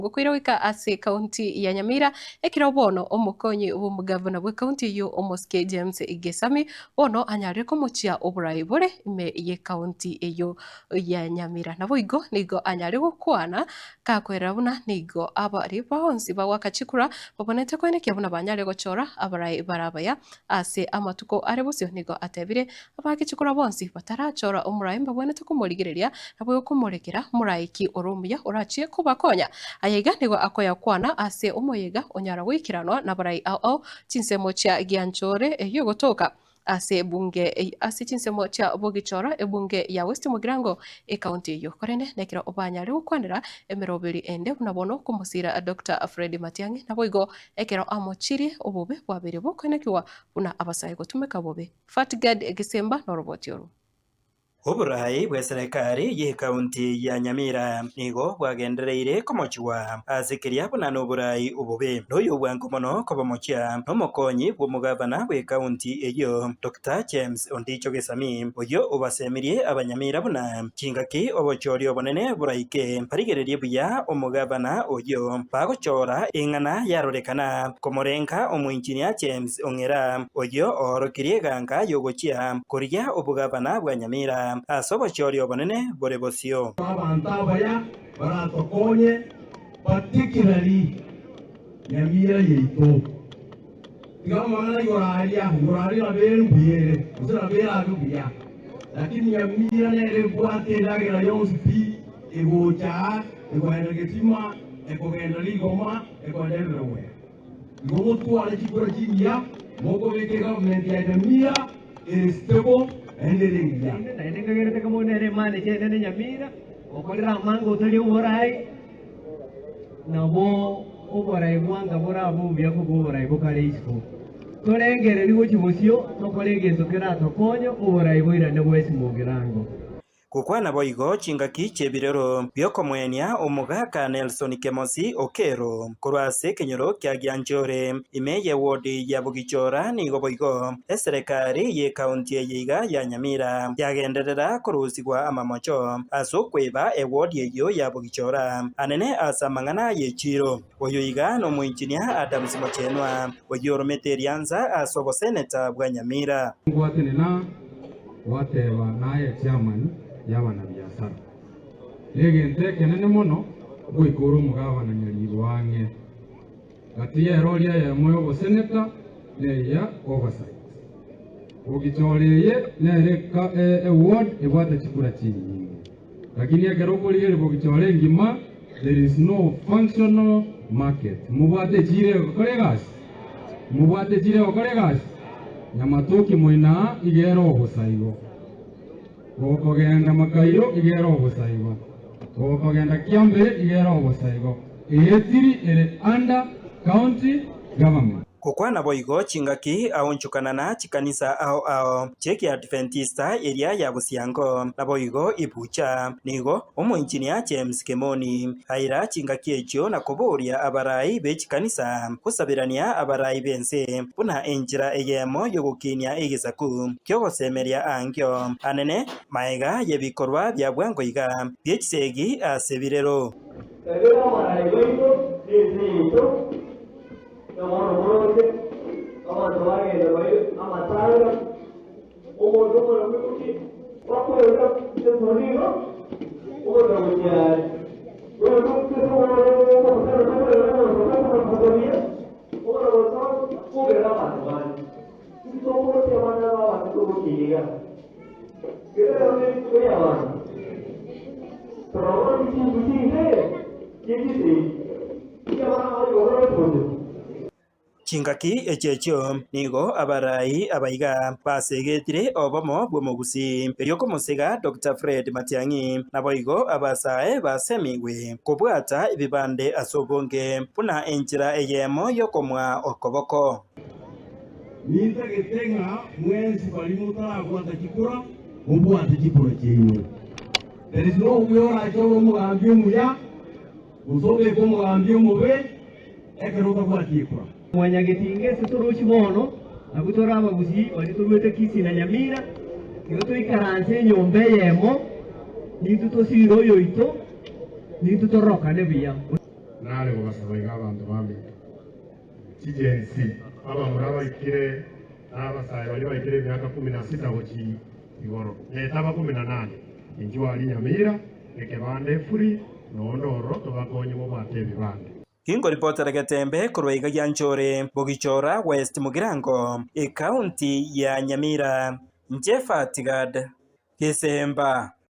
Gokoira goika ase ekaunti ya Nyamira, ekero bono omokonyi bw'omogavana bw'ekaunti eyio omosike James Gesami bono anyarire komochia oborai bore ime y'ekaunti eyio ya Nyamira. Naboigo nigo anyare gokwana kakoerera buna nigo abare bonsi bagoaka chikura babonete koenekia buna banyare gochora abarai bare abaya ase amatuko are bosio. Nigo atebire abaake chikura bonsi batarachora omorai mbabwenerete komorigereria Naboigo komorekera morae ki ore omuya orachie kobakonya. Aya iga nigo akoyakwana ase omoyega onyara goikeranwa nabarai ao ao chinsemo chia Gianchore eyio egotoka ase ebunge ase chinsemo chia Bogichora ebunge ya West Mugirango ekaunti eyio. Korende nekero banyare gokwanera emeroberi ende buna bono komosira Doctor Fred Matiang'i naboigo ekero amochirie obobe bwabeire bokoenekigwa buna abasae gotumeka bobe Fatgard Gisimba noroboti oru. Oborai bw'eserekari y'ekaunti ya Nyamira nigo bwagendereire komochigwa ase keria buna noborai obobe, noyo bwango mono kobomochia nomokonyi bw'omogavana bw'ekaunti eyio Doctor James Ondicho Gesami, oyio obasemirie abanyamira buna chingaki obochori obonene boraike barigererie buya omogavana oyio bagochora eng'ana yarorekana komorenga omoinjinia James Ong'era oyio oorokirie eganga y'ogochia korigia obogavana bwa Nyamira ase obochori obonene bore bosio. Abanto abaya baratokonye, particularly Nyamira yaito. Tiga amang'ana igoro aria, igoro aria nabo ere mbuya ere, gose nabo erabe buya, lakini Nyamira nere ebwate endagera yonsi pi egocha aa, ekogenda gesima, ekogenda rigoma, ekogenda everywhere. Igo motware chikura chingiya, mokobeka egovernment ya Nyamira ere stable naende ere engiya. Naende nkagerete kamo nere emanager enene Nyamira, okorire amanga otari oborai, nabo oborai bwanga borabe obuya kobua oborai bokare isiko. Torengererie gochia bosio, tokore egento keratokonye oborai boirane bw'Yesu mogirango. Gokwana boigo chingaki chi'ebirero bi'okomoenia omogaka Nelson Kemosi Okero korwa ase ekenyoro kia Gianchore ime y'ewodi ya Bogichora nigo boigo eserekari y'ekaunti eye iga ya Nyamira yagenderera korusigwa amamocho ase okweba ewodi eyio ya Bogichora anene ase amang'ana y'echiro. Oyo iga nomoinjinia Adams Mochenwa oyio oromete eriansa ase oboseneta bwa Nyamira. Ngwatenena gwateba naye chairman y'abanabiasara. Negento ekenene mono goika ore omogabana nyaribo ang'e gati y'erori eyemo y'oboseneta neya oversight. Bogichora eye nere eward ebwate chikura chinyinge. Lakini ekero okorigereria bogichora engima there is no functional market. Mobwate echiro egokora egasi? Mobwate echiro egokora egasi? Nyamatoki moino aa iga ere obosa igo. Gokogenda Makairo iga ere obosa igo. Gokogenda Kiambere iga ere obosa igo. Eye tiri ere under county government. Gokwana boigo chingaki aonchokanana chikanisa ao ao chi'Ekiadventista eria ya Bosiango, naboigo Ibucha. Nigo omoinjinia James Kemoni aira chingaki echio na koboria abarai be chikanisa gosaberania abarai b'ense buna enchera eyemo y'ogokinia egesaku ki'ogosemeria ankio anene maega y'ebikorwa bia bwango iga bie chisegi ase ebirero. Erio abarai baito na ense yaito Na bono moroche abanto bagenda bare amatanga, omonto okorokwa ekuki bakoenda efunino, omonto ogochia are. Chingaki echi'echio nigo abarai abaiga basegetire obomo bw'omogusii erio komosega Doctor Fred Matiang'i naboigo abasae basemigwe kobwata ebibande ase obonge buna enchera eyemo y'okomoa okoboko. Nintagete ng'a mwensi baria motarabwata chikura, mobwate chikura chiaino. There is no way orache ore omogambi omuya Gose obeke omogambi omobe ekero otabwati ekura. Mwanyagetinga ase torochi bono, abwo tore abagusii baria toruete Kisii na Nyamira, igo toikaranse enyomba eyemo, nintwe tosire oyoito, nintwe tororokane buya. Na Nare gobasaba iga abanto baminto, chigensi, abamura baikire na abasae baria baikire emiaka kumi na sita gochia igoro, na etaba kumi na nane, inchuo aria Nyamira, ekebanda efuri, na onde ororo tobakonye mobwate ebibande. Ginkoripotera Getembe korwa iga Gianchore, Bogichora, West Mugirango, Ekaunti ya Nyamira. Inche Fatigad Gesemba.